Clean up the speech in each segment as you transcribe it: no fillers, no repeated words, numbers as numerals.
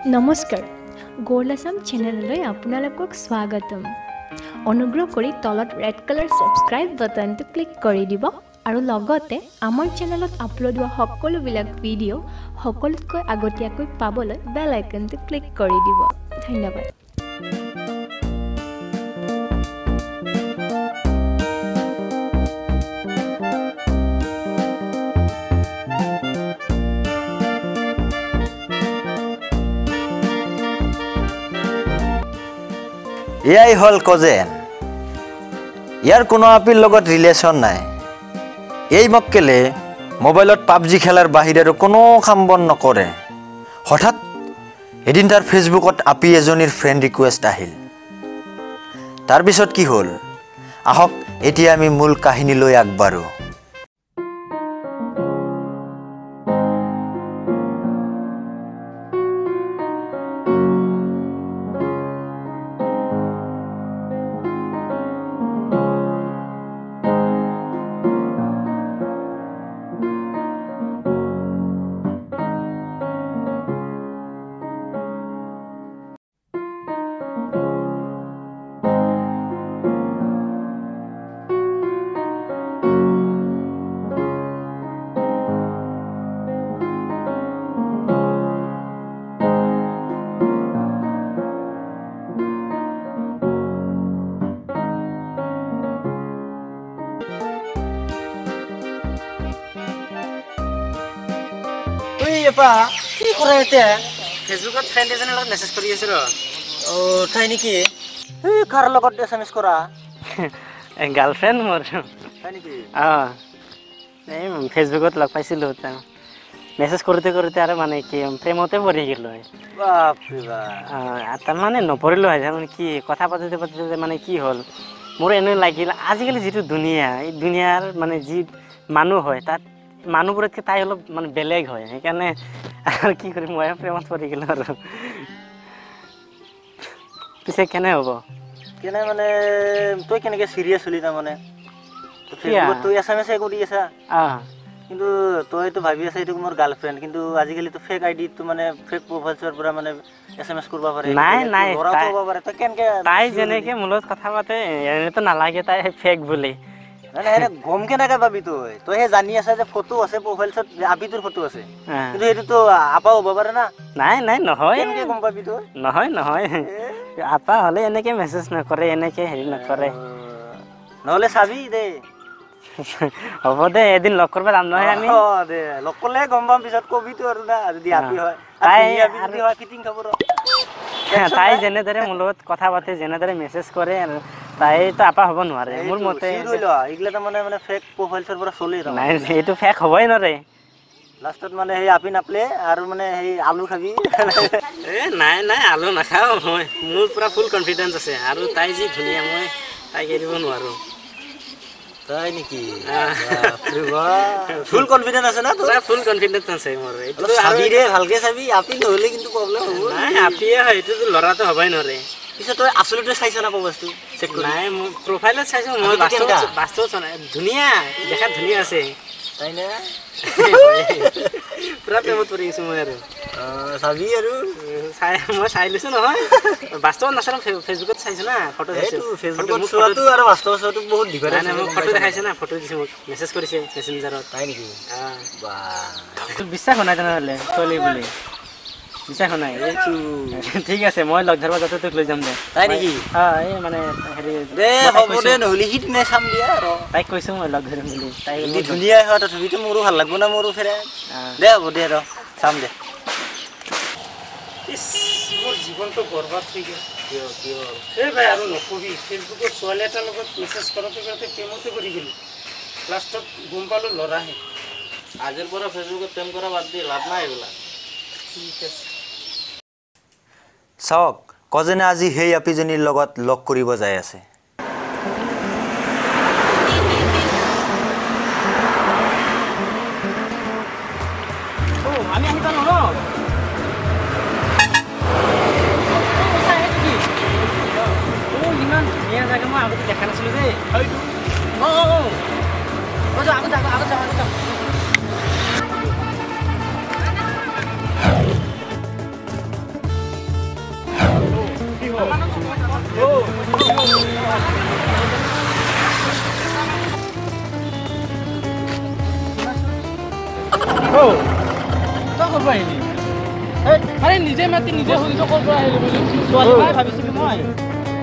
নমস্কাৰ, গ'ল্ড আছাম চেনেললৈ আপোনালোকক স্বাগতম। অনুগ্ৰহ কৰি তলত ৰেড কালাৰ ছাবস্ক্ৰাইব বাটনটো ক্লিক কৰি দিব আৰু লগতে আমাৰ চেনেলত আপলোড হোৱা সকলোবিলাক ভিডিঅ' সকলোতকৈ আগতীয়াকৈ পাবলৈ বেল আইকনটো ক্লিক কৰি দিব। ধন্যবাদ। এয়াই হ'ল কজেন। ইয়াৰ কোনো আপিৰ লগত ৰিলেশ্যন নাই। এই মক্কেলে মোবাইলত পাবজি খেলাৰ বাহিৰে আৰু কোনো কাম বন নকৰে। হঠাৎ এদিন তাৰ ফেচবুকত আপি এজনীৰ ফ্ৰেণ্ড ৰিকুৱেষ্ট আহিল। তাৰপিছত কি হ'ল, আহক এতিয়া আমি মূল কাহিনীলৈ আগবাঢ়ো। কি কৰে এতিয়া? ফেচবুকত ফ্ৰেণ্ড এজনৰ লগত মেছেজ কৰি আছো ৰ। অ, তাই নেকি? এই কাৰ লগত এছএমএছ কৰা? গাৰ্লফ্ৰেণ্ড মোৰ। হয় নেকি? অঁ, এই ফেচবুকত লগ পাইছিলোঁ। তেওঁ মেছেজ কৰোঁতে কৰোঁতে আৰু মানে কি প্ৰেমতে পৰি গ'লোঁ। বাপৰে বাপ। তাৰমানে নপৰিলোঁ হয়, তাৰমানে কি কথা পাতোঁতে পাতোঁতে মানে কি হ'ল, মোৰ এনে লাগিল আজিকালি যিটো দুনীয়া, এই দুনীয়াৰ মানে যি মানুহ হয় তাত মানুহবোৰতকৈ তাই অলপ মানে বেলেগ হয়। সেইকাৰণে আৰু কি কৰিম, মই প্ৰেমত পৰি গ'লোঁ। আৰু পিছে কেনে হ'ব? কেনে মানে তই কেনেকৈ চিৰিয়াছ হলি? তাৰমানে ফেচবুকত তই এছএমএছ কৰি আছা, কিন্তু তইতো ভাবি আছা এইটো মোৰ গাৰ্লফ্ৰেণ্ড, কিন্তু আজিকালিতো ফেক আইডিটো মানে ফেক প্ৰফাইলছৰ পৰা মানে এছএমএছ কৰিব পাৰে। নাই নাই, হ'ব পাৰে। তই কেনেকৈ? তাই যেনেকৈ মোৰ লগত কথা পাতে এনেতো নালাগে তাই ফেক বুলি। নাই নাই, গম কেনেকৈ পাবি তই? তই সেই জানি আছা যে ফটো আছে প্ৰফাইলছত, আপিটোৰ ফটো আছে, কিন্তু সেইটোতো আপা হ'ব পাৰে না। নাই নাই, নহয়। কেনেকৈ গম পাবি তই? নহয় নহয়, আপা হ'লে এনেকৈ মেছেজ নকৰে, এনেকৈ হেৰি নকৰে। নহ'লে চাবি দেই। হ'ব দে, এদিন লগ কৰিব যাম নহয় আমি। দে, লগ কৰিলে গম পাম, পিছত কবিতো আৰু না যদি আপি হয়। তাই যেনেদৰে মোৰ লগত কথা পাতে, যেনেদৰে মেছেজ কৰে, তাইতো আপা হ'ব নোৱাৰে মোৰ মতে। নাই, এইটো ফেক হ'বই নোৱাৰে। লাষ্টত মানে সেই আপি নাপলে আৰু মানে সেই আলু খাবি। এ নাই নাই, আলু নাখাওঁ মই। মোৰ পুৰা ফুল কনফিডেঞ্চ আছে। আৰু তাই যি ধুনীয়া, মই তাইক এৰিব নোৱাৰোঁ। তাই নেকি? ফুল কনফিডেন্স আছে না তোৰ? ফুল কনফিডেন্স আছে মোৰ। এইটো চাবি দে, ভালকে চাবি, আপি নহ'লে কিন্তু প্ৰব্লেম হ'ব। নাই, আপিয়ে হয়, এইটোতো ল'ৰাটো হ'বই নোৱাৰে। পিছে তই আচলতে চাইছ না প্ৰফাইলটো চেক কৰি? নাই, মই প্ৰফাইলত চাইছোঁ। মই বাস্তৱত চোৱা নাই। ধুনীয়া, দেখাত ধুনীয়া আছে। তাই নে? পুৰা প্ৰেমত পৰি গৈছোঁ মই। আৰু চাবি আৰু চাই, মই চাই লৈছোঁ নহয়। বাস্তৱত নাচালোঁ, ফেচবুকত চাইছোঁ না, ফটো চাইছোঁ। ফেচবুকত চোৱাটো আৰু বাস্তৱত চোৱাটো বহুত ডিফাৰেঞ্চ। নাই, মোক ফটো দেখাইছে না, ফটো দিছে, মোক মেছেজ কৰিছে মেছেঞ্জাৰত। তাই নেকি? বিশ্বাস হোৱা নাই তেনেহ'লে ছোৱালী বুলি? বিশ্বাস হোৱা নাই? ঠিক আছে, মই লগ ধৰিব যাতে তোক লৈ যাম দে। তাই নেকি? অঁ, এই মানে হেৰি দে, হ'ব দে, নহ'লে সিদিনাই চাম দিয়া। আৰু তাইক কৈছোঁ মই লগ ধৰিম বুলি। তাই ধুনীয়া হয়, তথাপিতো মোৰো ভাল লাগব না, মোৰো ফেৰে। দে, হ'ব দে, আৰু চাম দে। ইছ, মোৰ জীৱনটো বৰবাদ হৈ গ'ল। কিয় কিয়? এই ভাই আৰু নকবি, ফেচবুকত ছোৱালী এটাৰ লগত মেছেজ কৰোঁতে কৰোঁতে প্ৰেমতে পৰি গ'লোঁ। লাষ্টত গম পালোঁ ল'ৰাহে। আজিৰ পৰা ফেচবুকত প্ৰেম কৰা বাদ দি লাভ নাই এইবিলাক। ঠিক আছে। চাওক, কজেনে আজি সেই আপিজনীৰ লগত লগ কৰিব যাই আছে। আমি আহি পালোঁ ন? ইমান ধুনীয়া জেগা মই আগতে দেখা নাছিলোঁ দেই। অঁ অঁ, আগত যাওঁ, আগত যাওঁ, আগত যাওঁ। পৰা আহিলি? আৰে নিজে মাতি নিজে সুধিছ ক'ৰ পৰা আহিলি বুলি। ছোৱালী পাই ভাবিছিলোঁ মই।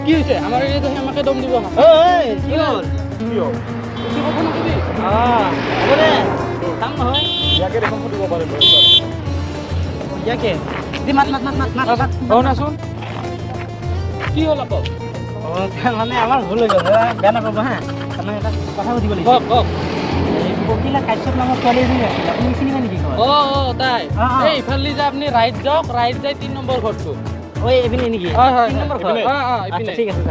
কি হৈছে আমাৰ এৰিয়াত আহি আমাকে দম দিব? ঐ কি হ'ল? কি হ'ল? বেছি কথা নকবি। হ'ব দে, যাম নহয়। ইয়াকে দেখোন সুধিব পাৰিম। ইয়াকে দি মাত মাত মাত মাত মাত মাত। শুনাচোন, কি হ'ল আকৌ? মানে আমাৰ ভুল হৈ গ'ল, বেয়া নাপাব হা। তাৰমানে এটা কথা সুধিব লাগিব। কওক কওক। পখিলা কাশ্যপ নামৰ ছোৱালী এজনী আছিল, আপুনি চিনি পায় নেকি? অঁ অঁ, তাই। এই ইফালে যে আপুনি ৰাইট যাওক, ৰাইট যাই 3 নম্বৰ ঘৰটো। ঐ এইপিনে নেকি? হয় হয়, 3 নম্বৰ ঘৰ। অঁ অঁ, এইপিনে। ঠিক আছে।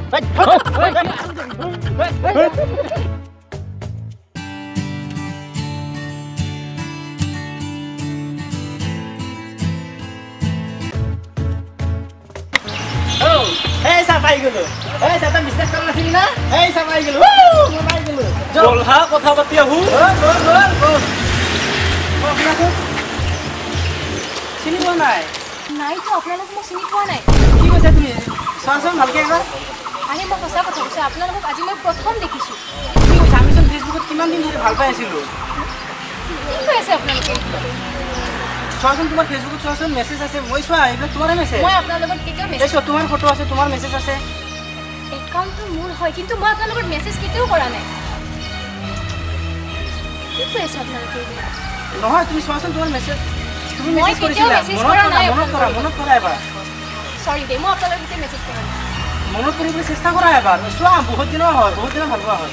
এই চা পাই গ'লো। এই চা, তই বিশ্বাস কৰা নাছিলি না? এই চা পাই গ'লো, মই পাই গ'লো। বল হা, কথা পাতি আহো। বল বল বল। চিনি পোৱা নাই? নাইতো, আপোনালোক মোক চিনি পোৱা নাই। কি কৈছা তুমি? চোৱাচোন ভালকৈ এবাৰ। আৰে মই সঁচা কথা কৈছোঁ, আপোনালোকক আজি মই প্ৰথম দেখিছোঁ। কি কৈছা? আমিচোন ফেচবুকত কিমান দিন ধৰি ভাল পাই আছিলোঁ। কি কৈ আছে আপোনালোকে? চোৱাচোন তোমাৰ ফেচবুকত চোৱাচোন, মেছেজ আছে। মই চোৱা, এইবিলাক তোমাৰে মেছেজ। মই আপোনাৰ লগত কেতিয়াও মেছেজ? চোৱা, তোমাৰ ফটো আছে, তোমাৰ মেছেজ আছে। একাউণ্টটো মোৰ হয়, কিন্তু মই আপোনাৰ লগত মেছেজ কেতিয়াও কৰা নাই। কি কৈ আছে আপোনালোকে? নহয়, তুমি চোৱাচোন তোমাৰ মেছেজ। তুমি মেছেজ কৰিছিলা। মনত কৰা, মনত কৰা, মনত কৰা এবাৰ। চৰি দেই, মই আপোনাৰ লগত কেতিয়াও মেছেজ কৰা নাই। মনত কৰিবলৈ চেষ্টা কৰা এবাৰ। চোৱা, বহুত দিনৰ হয়, বহুত দিনৰ ভাল পোৱা হয়।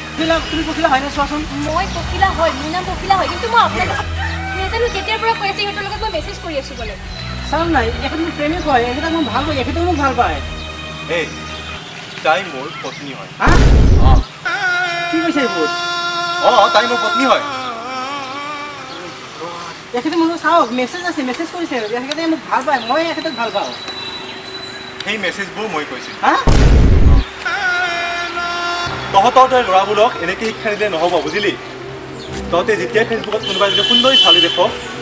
তুমি পখিলা হয় নে চোৱাচোন? মই পখিলা হয়, মোৰ নাম পখিলা হয়, কিন্তু মই আপোনাৰ লগত নাজানো কেতিয়াৰ পৰা কৈ আছে, সিহঁতৰ লগত মই মেছেজ কৰি আছোঁ বোলে। চাওঁ নাই, এখেত মোৰ প্ৰেমিক হয়, এখেতক মই ভাল পাওঁ, এখেতেও মোক ভাল পায়। এই তাই মোৰ পত্নী হয়। হা? কি কৈছে এইবোৰ? অঁ, তাই মোৰ পত্নী হয়। এখেতে মোক চাওক, মেছেজ আছে, মেছেজ কৰিছে। এখেতে মোক ভাল পায়, মই এখেতক ভাল পাওঁ। সেই মেছেজবোৰ মই কৈছিলোঁ। হা? তহঁতৰ দৰে ল'ৰাবোৰক এনেকৈ শিক্ষা নিদিলে নহ'ব, বুজিলি? তহঁতে যেতিয়াই ফেচবুকত কোনোবা এজনী সুন্দৰী ছোৱালী দেখ,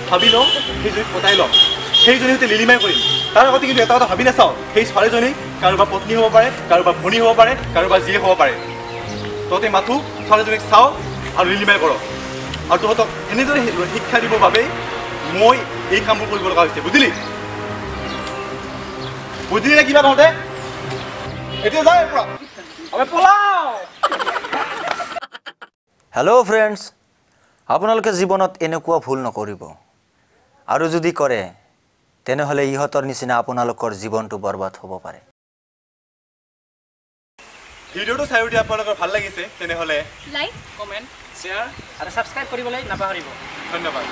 ভাবি লওঁ সেইজনীক পতাই লওঁ, সেইজনী সৈতে লিলিমাই কৰিম। তাৰ আগতে কিন্তু এটা কথা ভাবি নাচাওঁ, সেই ছোৱালীজনী কাৰোবাৰ পত্নী হ'ব পাৰে, কাৰোবাৰ ভনী হ'ব পাৰে, কাৰোবাৰ জীয়েক হ'ব পাৰে। তহঁতে মাথো ছোৱালীজনীক চাওঁ আৰু লিলিমাই কৰ। আৰু তহঁতক এনেদৰে শিক্ষা দিবৰ বাবেই মই এই কামবোৰ কৰিব লগা হৈছে, বুজিলি? বুজিলি নে কিবা তহঁতে? এতিয়া যাওঁ পৰা, আমি পলাওঁ। হেল্ল' ফ্ৰেণ্ডছ, আপোনালোকে জীৱনত এনেকুৱা ভুল নকৰিব, আৰু যদি কৰে তেনেহ'লে ইহঁতৰ নিচিনা আপোনালোকৰ জীৱনটো বৰবাদ হ'ব পাৰে। ভিডিঅ'টো চাই উঠি আপোনালোকৰ ভাল লাগিছে তেনেহ'লে লাইক, কমেণ্ট, শ্বেয়াৰ আৰু ছাবস্ক্ৰাইব কৰিবলৈ নাপাহৰিব। ধন্যবাদ।